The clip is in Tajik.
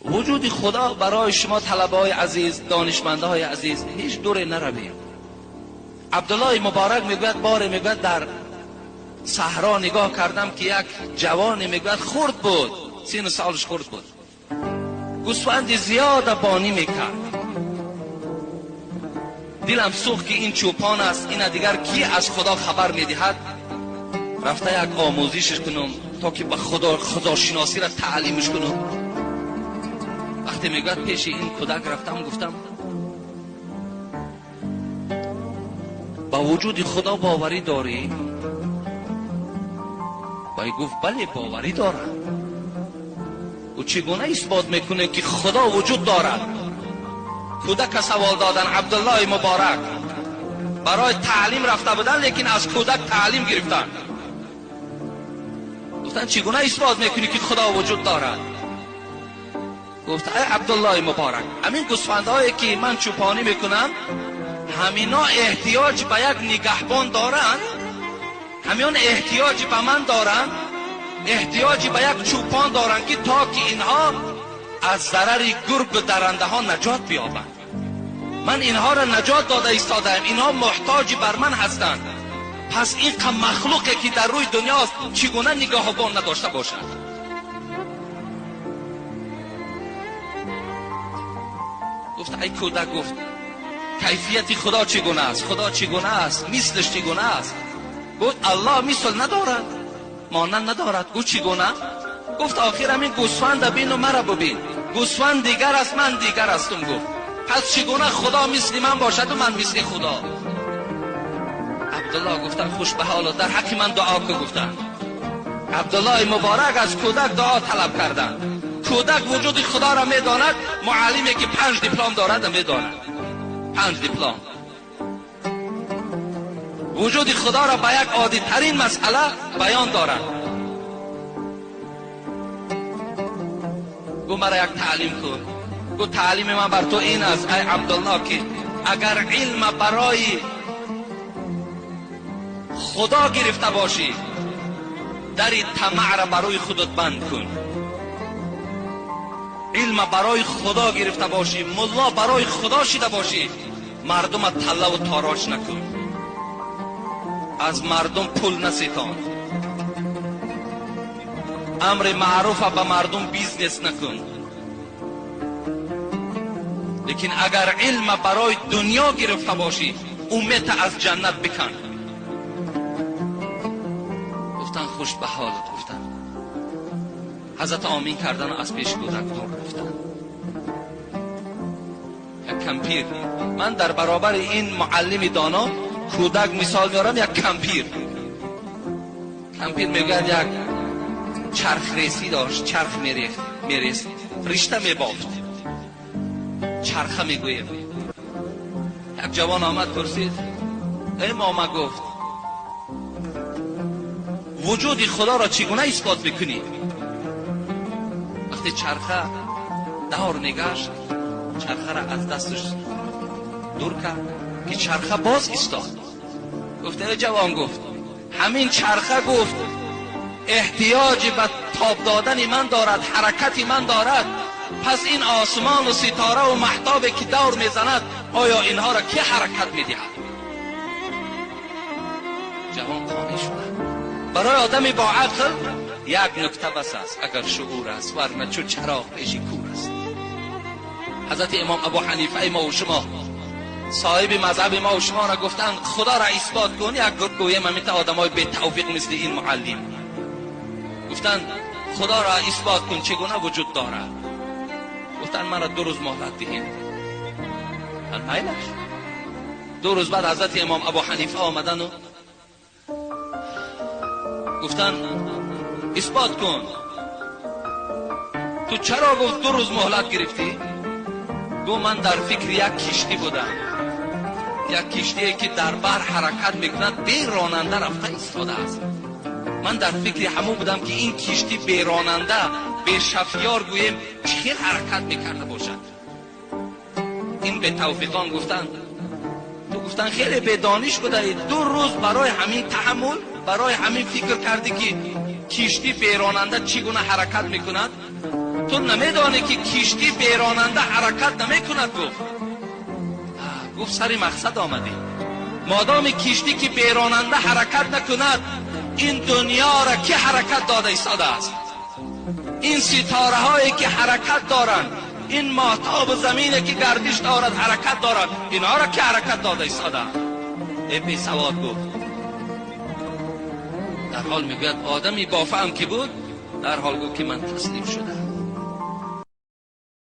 Вуҷуди Худо барои шумо талабаҳои азиз, донишмандҳои азиз, ҳеҷ дуре наравем. Абдуллоҳи Муборак мегӯяд, боре мегӯяд дар саҳро нигоҳ кардам ки як ҷавоне мегӯяд хурд буд, сину солаш хурд буд, гӯсфанди зиёда бонӣ мекард. Дилам сӯхт ки ин чӯпон аст, ина дигар кӣ аз Худо хабар медиҳад? Рафта як омӯзишаш кунам то ки ба Худо худошиносиро таълимаш кунам. Вақте мегӯяд пеши ин кӯдак рафтам, гуфтам ба вуҷуди Худо боварӣ дорӣ? Вай гуфт бале, боварӣ дорам. Ӯ чӣ гуна исбот мекунад ки Худо вуҷуд дорад? Кӯдака савол додан Абдуллоҳи Муборак барои таълим рафта буданд, лекин аз кӯдак таълим гирифтанд. Гуфтанд чӣ гуна исбот мекунӣ ки Худо вуҷуд дорад? Гуфт эй Абдуллоҳи Муборак, ҳамин гӯсфандҳое ки ман чӯпонӣ мекунам, ҳамино эҳтиёҷ ба як нигаҳбон доранд, ҳамиён эҳтиёҷ ба ман доранд, эҳтиёҷ ба як чӯпон доранд ки то ки инҳо аз зарари гург ва дарандаҳо наҷот биёбанд. Ман инҳоро наҷот дода истодаам, инҳо муҳтоҷи бар ман ҳастанд. Пас ин қам махлуқе ки дар рӯи дунёст чӣ гуна нигаҳбон надошта бошад? Гуфт ай кӯдак, гуфт кайфияти Худо чӣ гуна аст? Худо чӣ гуна аст? Мислаш чӣ гуна аст? Гуфт Аллоҳ мисл надорад, монанд надорад. Гуфт чӣ гуна? Гуфт охир ҳамин гӯсфанда бин ва маро бибин, гӯсфанд дигар аст, ман дигар ҳастам. Гуфт пас чӣ гуна Худо мисли ман бошад ва ман мисли Худо? Абдуллоҳ гуфтан хуш ба ҳолат, дар ҳаққи ман дуо кун. Гуфтан Абдуллоҳи Муборак аз кӯдак дуо талаб карданд. Кӯдак вуҷуди Худоро медонад, муаллиме ки 5 диплом дорад медонад. 5 диплом. Вуҷуди Худоро ба як оддитарин масъала баён дорад. Гу маро як таълим кун. Гу таълими ман бар ту ин аст ай Абдуллоҳ ки агар илм барои Худо гирифта бошӣ, дари тамаъро барои худат банд кун. Илм барои Худо гирифта бошӣ, мулло барои Худо шида бошӣ, мардумро таллаву тороҷ накун, аз мардум пул наситон, амри маъруфа ба мардум бизнес накун. Лекин агар илм барои дунё гирифта бошӣ, умедта аз ҷаннат бикан. Гуфтан хуш ба ҳолат. Гуфтан ҳазрат омин кардан аз пеши кӯдак дур рафтан. Як кампир, ман дар баробари ин муаллими доно кӯдак мисол меорам, як кампир. Кампир мегӯяд як чархресӣ дошт, чарх мерест, ришта мебофт, чарха мегӯем. Як ҷавон омад пурсид, эй мома, гуфт вуҷуди Худоро чӣ гуна исбот мекунӣ? Вақте чарха давр мегашт, чархаро аз дасташ дур кард ки чарха боз истод. Гуфт эй ҷавон, гуфт ҳамин чарха, гуфт эҳтиёҷи ба тоб додани ман дорад, ҳаракати ман дорад. Пас ин осмон ва ситора ва маҳтобе ки давр мезанад, оё инҳоро ки ҳаракат медиҳад? Ҷавон қонеъ шуд. Барои одами бо ақл як нукта бас аст, агар шуур аст, варна чу чароғ пеши кур аст. Ҳазрати имом Абу Ҳанифаи мо ва шумо, соҳиби мазҳаби мо ва шуморо гуфтанд Худоро исбот кун. Як гӯем ҳаминта одамои бетавфиқ мисли ин муаллим гуфтанд Худоро исбот кун, чӣ гуна вуҷуд дорад? Гуфтанд маро 2 рӯз муҳлат диҳед. Майлаш. 2 рӯз баъд ҳазрати имом Абу Ҳанифа омадану гуфтанд исбот кун. Ту чаро гуфт 2 рӯз муҳлат гирифтӣ? Гуфт ман дар фикри як киштӣ будам, як киштие ки дар баҳр ҳаракат мекунад, бе ронанда рафта истодааст. Ман дар фикри ҳамон будам ки ин киштӣ бе ронанда, бе шафёр гӯем чӣ хел ҳаракат мекарда бошад. Ин бетавфиқон гуфтанд ту гуфтанд хеле бедониш будаӣ, 2 рӯз барои ҳамин таҳаммул, барои ҳамин фикр кардӣ ки киштӣ бе ронанда чӣ гуна ҳаракат мекунад. Ту намедонӣ ки киштӣ беронанда ҳаракат намекунад? Гуфт. Гуфт: сари мақсад омадӣ. Модоми киштӣ ки беронанда ҳаракат накунад, ин дунёро ки ҳаракат дода истодааст? Ин ситораҳое ки ҳаракат доранд, ин моҳтобу замине ки гардиш дорад, ҳаракат дорад, инҳоро ки ҳаракат дода истодааст? Э бесавод, гуфт. Дар ҳол мегӯяд, одами бофаҳм ки буд, дар ҳол гуфт ки ман таслим шудам.